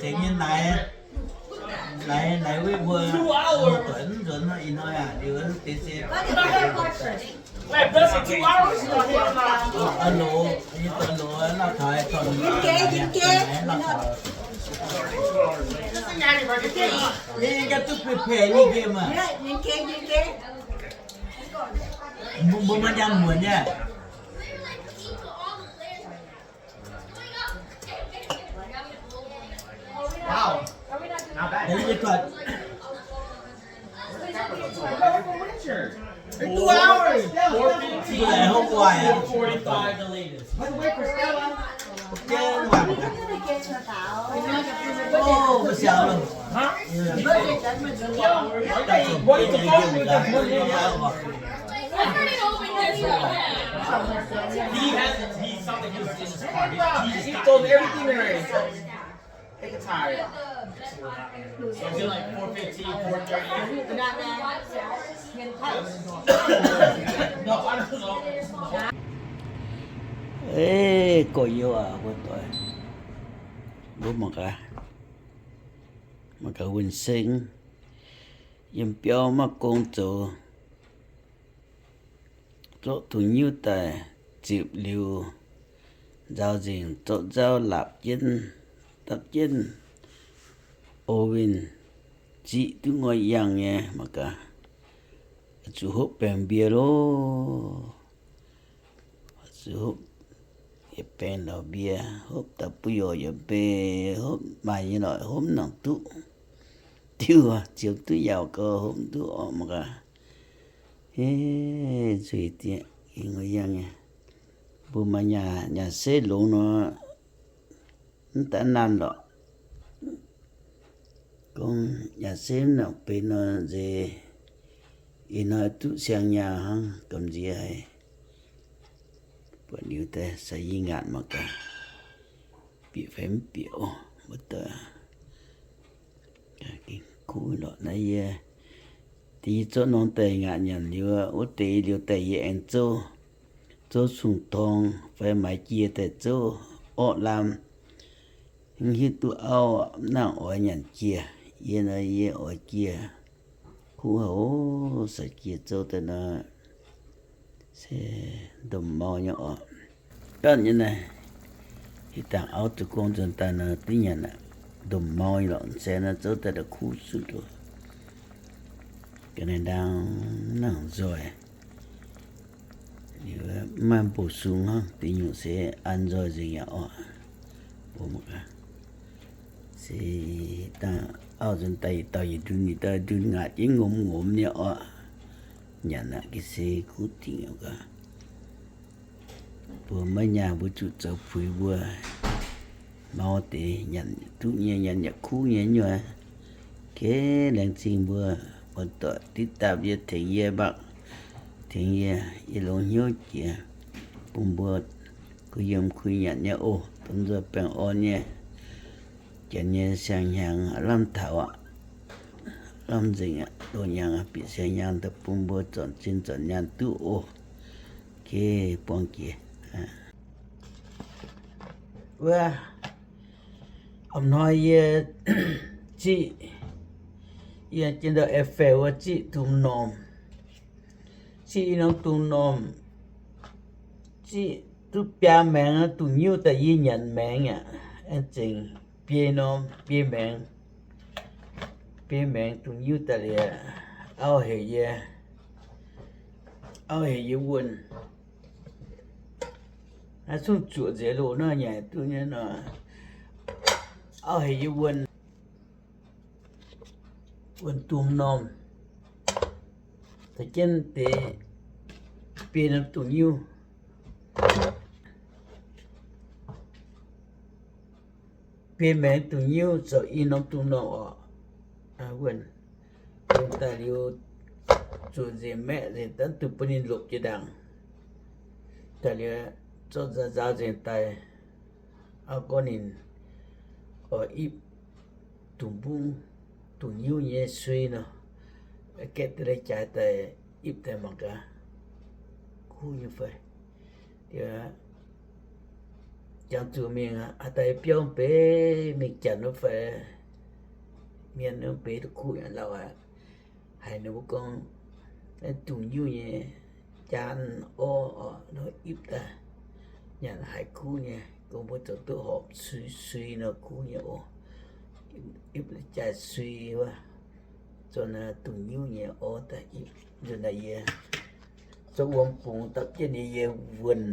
tengx nyei naaic, naaic, naaic wetv mbuo, doic mv nzuonx. Ih hnoi aqv, liuz deix se. Wait, this is two hours? Aa loz, yie dorh loz lauh taux, yie dorh loz. Yie geh, yie geh. Yie ganh duqv peix-peix nyei nqemh aqv. Yie geh, yie geh. Mbuo, mbuo maiv nyaanh muonc nyei. Wow. Not bad. Then you cut. Two hours. Four fifteen, four forty-five the latest. By the way, for Stella. Huh? What is the phone with the money? He has, he sounds like he's in his car. He, he just got in. He told everything already. Take your time. So is it like four fifteen, four thirty? No, I don't know. Eix, gorx-youz aac, mbuo doic, mbuo mangc gaax, mangc gaax wuonh seng yiem biauv maiv gong zoux, zorqv dungz nyiuv daaih zipc liuz, nzaaux nzengc, zorqv nzauv laapc jienv, dapv jienv, o winh, ziqv duqv ngoi yangh nyei mangc gaax. Zuqc hopv baengc mbie loh. Zuqc hopv yietc baengc ndau mbie, hopv daaih buov yorc yietc mbei, hopv maaih nyei lorqc, hopv nangc duqv diuh, ziemx duqv yaauc gau, hopv duqv orqc mangc gaax. Eix, zuiz dieqc, ih ngoi yangh nyei. Mbuo maaih nyaah, nyaah seiv longx nor, mv daaih nanv lorqc. Gorngv nyaah seiv mv nangc benx nor nzeix, ih hnoi duqv siang-nyaah hnangv, gamh nziex haic. Buatc liuz daaih sai yie ngaatc mangc gaax, bieqc fai mv bieqc oc. Wuov deix kuv lorqc naaiv yie, deix yie zorqv norm daaih ngaatc nyanc liuz, wuov deix liuz daaih yie aengx zouv, zouv sung-torng fai maaiz jiex daaih zouv orqv lamh. Mv hiuv duqv auv mv nangc oix nyanc jiex. Yie nor yie oix jiex. Kuv haic oc, sai jiex zouv daaih nor se ndomh mau nyei orqc. Ganh nyei naaiv, hitv dangh auv zoux gong nzuonx daaih nor duqv nyanc aqv. Ndomh mau nyei lorqc, se naaiv zouv daaih la'kuqv sutv loh. Ga'naaiv ndaang mv nangc nzoih. Liuz mv maaih mbuox sung hnangv, deix nyungc se an nzoih nzengc yaac orqc. Mbuo mangc gaax, se dangh auv nzuonx daaih yietc dauh yietc ndun, yietc dauh ndun ngaatc jienv ngomz-ngomz nyei orqc. Nyanc aqv, ga'se kuv dingc oc gaax. Mbuo maiv nyaah mbuo zuqc zoux puix mbuo. Mau deix nyanc duqv nyei, nyanc yaac kuv nyei nyuoz. Kei, laengz zingh mbuo muonz doic diqv dapv yie, tengx yie mangc, tengx yie, yie longx hnyouv jiex, bun mbuo kuh yiem kuh nyanc nyei oc. Domh nzoih baengh orn nyei, janx nyei siang-hnyangx lamh taux aqv, lamh nzengc aqv, loz hnyangx bieqc siang-hnyangx daaih bun mbuo zornc zinh zornc nyaanh duqv oc. Kei, buangh jiex. Wuov, a'hnoi yie ziqv, yie jien ndau e fei wuov ziqv dungz normh, ziqv i norm dungz normh, ziqv duqv biaa maengx dungz nyiuv daaih yie nyanc maengx aqv. Aengx zengc biei norm, biei maengx, biei maengx dungz nyiuv daaih liuz, auv heuc yie, auv heuc yie wuonh. Naaiv zungv zuoqc nzengc loz nor nyanc duqv nyei nor, auv heuc yie wuonh, wuonh dungz normh, da'jienv deix biei norm dungz nyiuv. Biei maengx dungz nyiuv zoux i norm dungz normh orqc. Wuonh, dongh daaih liuz zuqc nzengc maeqv nzengc, daav duqv bun ninh lopc jiex ndaangc. Daaih liuz zorqv nzaaux nzengc daaih, auv gorngv ninh oix ipv dungz mbungv, dungz nyiuv nyei sui nor, gaeqv deix lai-jaaix daaih ipv daaih mangc gaax, kuv nyei fai. Jangx zuqc mingh aqv, daaih biauv mv beiv mingh janx wuov fai mienh wuov beiv duqv kuv yaac lauh aqv. Haiz ninh mbuo gorngv naaiv dungz nyungc nyei jaan orv oc, nor ipv daaih nyanc haiz kuv nyei, gorngv mbuo zoux duqv horpc sui sui nor kuv nyei oc. Ipv jaaix sui wuov, zoux naaiv dungz nyungc nyei orv daaih ipv. Nzunc naaiv yie zorqv wuom bungx dapv jienv nyei yie wuonh,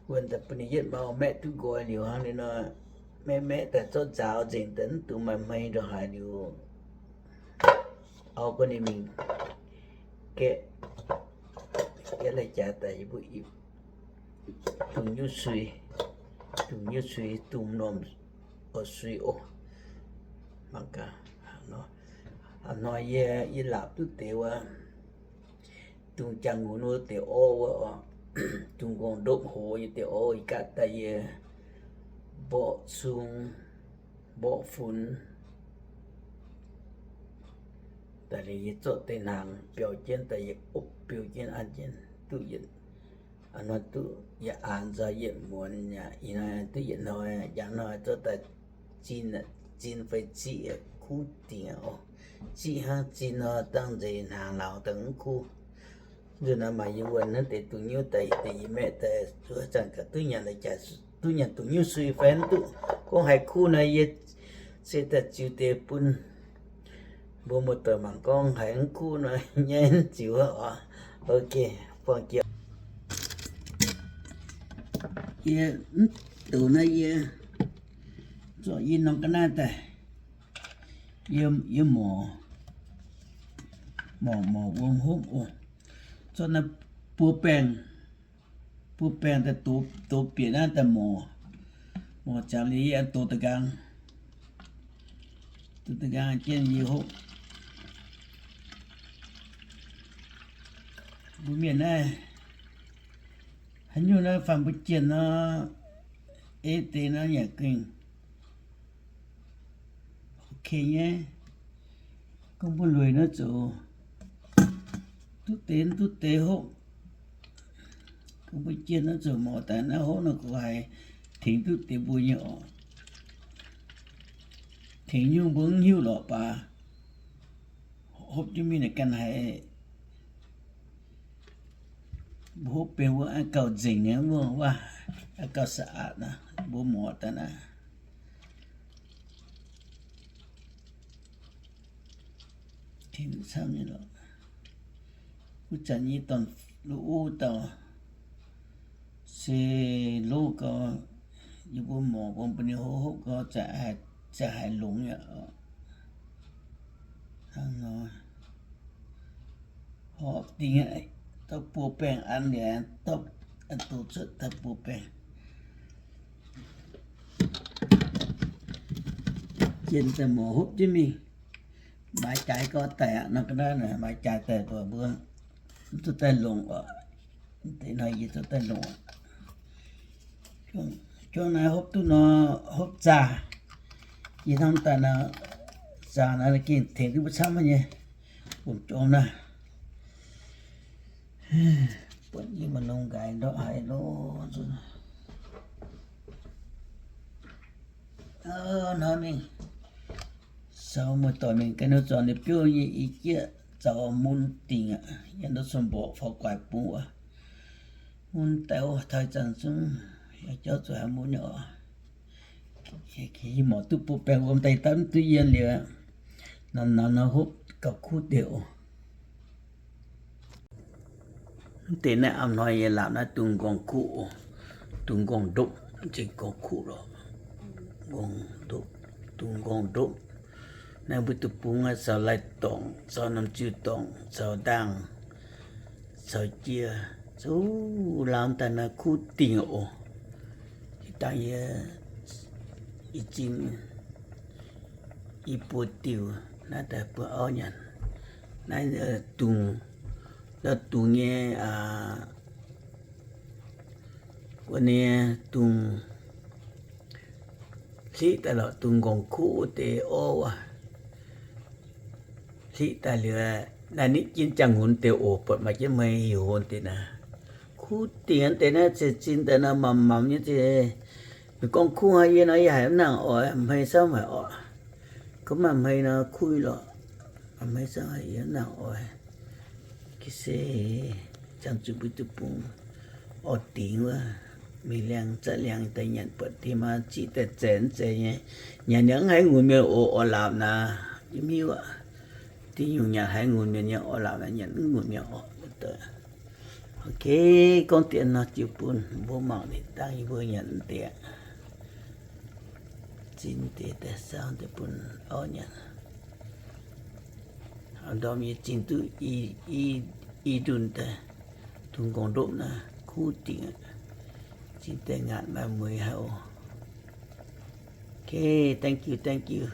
wuonh daaih bun ninh yietv mau maeqv duqv nqoi liuz hnangv nor, maeqv maeqv daaih zorqv nzaaux nzengc daaih mv dungx maaih hmei ndongc haaix liuz, auv gorngv ninh mingh gaeqv, gaeqv lai-jaax daaih yie mbuo ipv dungz nyungc sui, dungz nyungc sui, dungz normh oix sui oc. Mangc gaax, hnoi yie, yie laapc duqv deix wuov, dungz jangx-nqunx wuov deix orv wuov oc, dungz nqorngv-ndopv hoz nyei deix orv, ih gaatv daaih yie mborqv sung, mborqv funx daaih liuz, yie zorqv deix hnaangx biaux jienv daaih, yie opv biux jienv an jienv duqv yietc, hnoi duqv yietc aanx nzauh yietc muonz aqv. Ih hnoi duqv yietc hnoi, njang hnoi zorqv daaih zin, zin fai ziqv kuv dingc oc. Ziqv hnangv zin nor, dangh nzeix hnaangx lauz daaih mv kuv. Nzunc naaiv maaih yie wuonh hnangv deix dungz nyungc daaih, deix yie maeqv daaih zuov zanc gaax duqv nyanc, duqv nyanc dungz nyungc sui fai mv duqv. Gorngv haiz kuv nor yie se daaih ziux deix bun mbuo muoz-doic mangc gorngv haiz mv kuv nor nyaiv mv ziux oc. Ok, buangh jiex. Yie mv doqc naaiv yie zorqv yie norm ga'naaiv daaih, yie, yie morc, morc, morc wuom hopv oc. Zorqv naaiv buo baengh, buo baengh daaih dox, dox bieqc naaiv daaih morc, morc ziangx liuz yie dox da'nqaang, dox da'nqaang jienv yie hopv. Mbuo mienh naaiv haaix nyungc naaiv faam mbuo jienh nor, ei deix nor yaac gengh ok nyei. Gorngv mbuo lueic naaiv zoux duqv deix, duqv deix hopv, gorngv mbuo jienh naaiv zoux morc daaih naaiv hopv nor, guh haiz tengx duqv deix mbuo nyei oc. Tengx nyungc mbuo mv hiuv lorqc baac hopv jienv mingh naaic ganh haiz mbuo hopv benx wuov gauh nzengc nyei wuov, wuov gauh sa'aatc naaic, mbuo morc daaih naaic. Tengx duqv camv nyei lorqc. Wuov zanc nyei dorn-luv uv dauh se loqv gau, yie mbuo morc mbuo mbuo ninh hopv hopv gau, za'gengh haiz longx yaac hnangv nor. Horpc dingh aqv, dorh buo baengh an liuz, dorh dox cuotv daaih buo baengh. Jienh daaih morc hopv jienv mingh, maaiz jaaix gau daic aqv. Nor ga'naaiv maaiz jaaix daic mbuo, mbuo mv duqv daaih longc oc. Deix nor yie duqv daaih longc oc. Juangc naaiv hopv duqv nor, hopv zaah. Yie hnamv daaih nor, zaah naaiv gengh tengx duqv mbuo camv nyei. Bun jorm naaiv, buatc yie maaih nongx nqaaix ndortv haiz loh. Hnoi mingh, sou muoz-doic mingh ganh nor zornc ninh biouv nyei i jieqv zaux mun dingc aqv. Yie ndortv cun mborqc faaux guaix bungx wuov. Mun daaih wuov taux zanc zungv yaac jauv zuqc haaix mun nyei oc. Yie morc duqv buo baengh wuom daaih dapv mv duqv yiem liuz, namx namx nor hopv gauh kuv deix oc. Mv deix naaiv a'hnoi yie laapc naaiv dungz nqorngv kuv oc. Dungz nqorngv ndopv, mv zeiz nqorngv kuv lorqc. Nqorngv ndopv, dungz nqorngv ndopv. Naaiv mbuo deic-bung aah, caux lai-dorngc, caux norm ziu-dorngc, caux ndaangh, caux jiex, zuqc lamh daaih naaiv kuv dingh oc. Ih dangh yie, yie zinh, yie buo diuh naaiv daaih bun auv nyanc. Naaiv dungz, ndau dungz nyei, wuov nyei dungz, hlitv daaih lorqc, dungz nqorngv kuv wuov deix orv wuov. Hlitv daaih liuz, naaiv nitv jienv jangx-nqunx deix oc, buatc maaih jienv hmei hiuv hlo deix naaiv. Kuv dingh deix naaiv, zinh daaih naaiv mamc mamc nyei deix. Ninh gorngv kuv haic, yie nor yie haiz mv nangc oix, hmei camv haic orqc. Gorngv maaih hmei nor kuv lorqc. Maiv zanc yie nangc oix ga'sie ziangh zuqc mbuo duqv bung orv dingc wuov, mingh liangx zatv liangx daaih nyanc buatc deix maa ziqv daaih zeiz zeiz nyei. Nyanc yaac mv haiz ngunc mienh oc, orv laapc naaic. Yie mv hiuv aqv. Dinh nyungc nyanc haiz ngunc mienh nyei orv laapc naaic, nyanc mv ngunc mienh orv. Ok, gorngv deix nor jiu bun mbuo mangc ninh dangh yie mbuo nyanc deix aqv. Zinh deix daaih saauv deix bun auv nyanc. Ndorm yie zinh duqv i, i ndunh daaih, dungx nqorngv ndopv naaiv kuv dingc aqv. Zinh deix ngaatc maaih mueiz haic oc. Ok, thank you, thank you.